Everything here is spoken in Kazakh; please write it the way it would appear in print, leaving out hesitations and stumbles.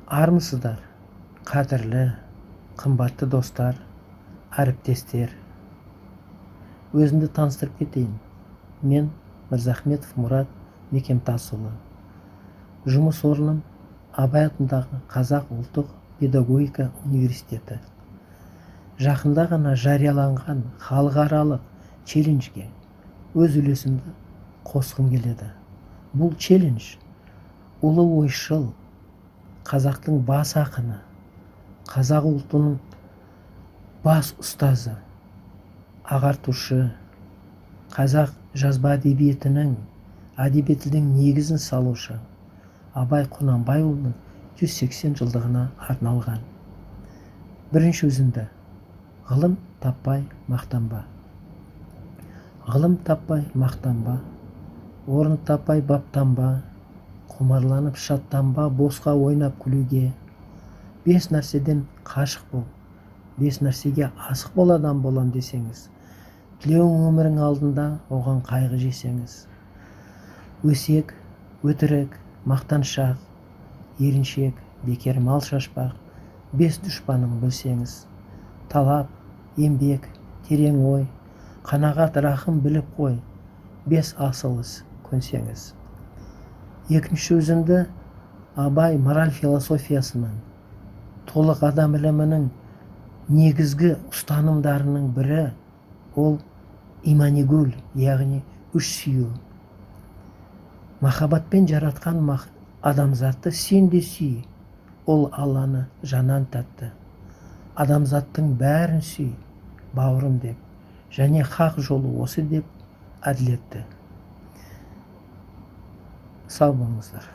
Армысыздар, қадірлі, қымбатты достар, әріптестер! Өзімді таныстырып кетейін. Мен Мырзахметов Мұрат Мекемтасұлы. Жұмыс орным Абай атындағы Қазақ ұлттық педагогика университеті. Жақында ғана жарияланған халықаралық челленджге өз үлесімді қосқым келеді. Бұл челлендж ұлы ойшыл, қазақтың бас ақыны, қазақ ұлтының бас ұстазы, ағартушы, қазақ жазба әдебиетінің, әдеби тілдің негізін салушы Абай Құнанбайұлының 180 жылдығына арналған. Бірінші үзінді. Ғылым таппай мақтанба. Ғылым таппай мақтанба, орын таппай баптанба, құмарланып шаттанба босқа ойнап күлуге. Бес нәрседен қашық бол, бес нәрсеге асық бол адам болам десеңіз, тілеуің өмірің алдында оған қайғы жесеңіз. Өсек, өтірік, мақтаншақ, еріншек, бекер мал шашпақ, бес дұшпаның білсеңіз. Талап, еңбек, терең ой, қанағат, рахым біліп қой, бес асыл іс көнсеңіз. Екінші үзінді Абай мораль философиясының, толық адам ілімінің негізгі ұстанымдарының бірі ол иманигүл, яғни үш сүю. Махаббатпен жаратқан адамзатты сен де сүй, ол Алланы жанан тәтті. Адамзаттың бәрін сүй, бауырым деп, және хақ жолы осы деп әділетті. Сау болыңыздар.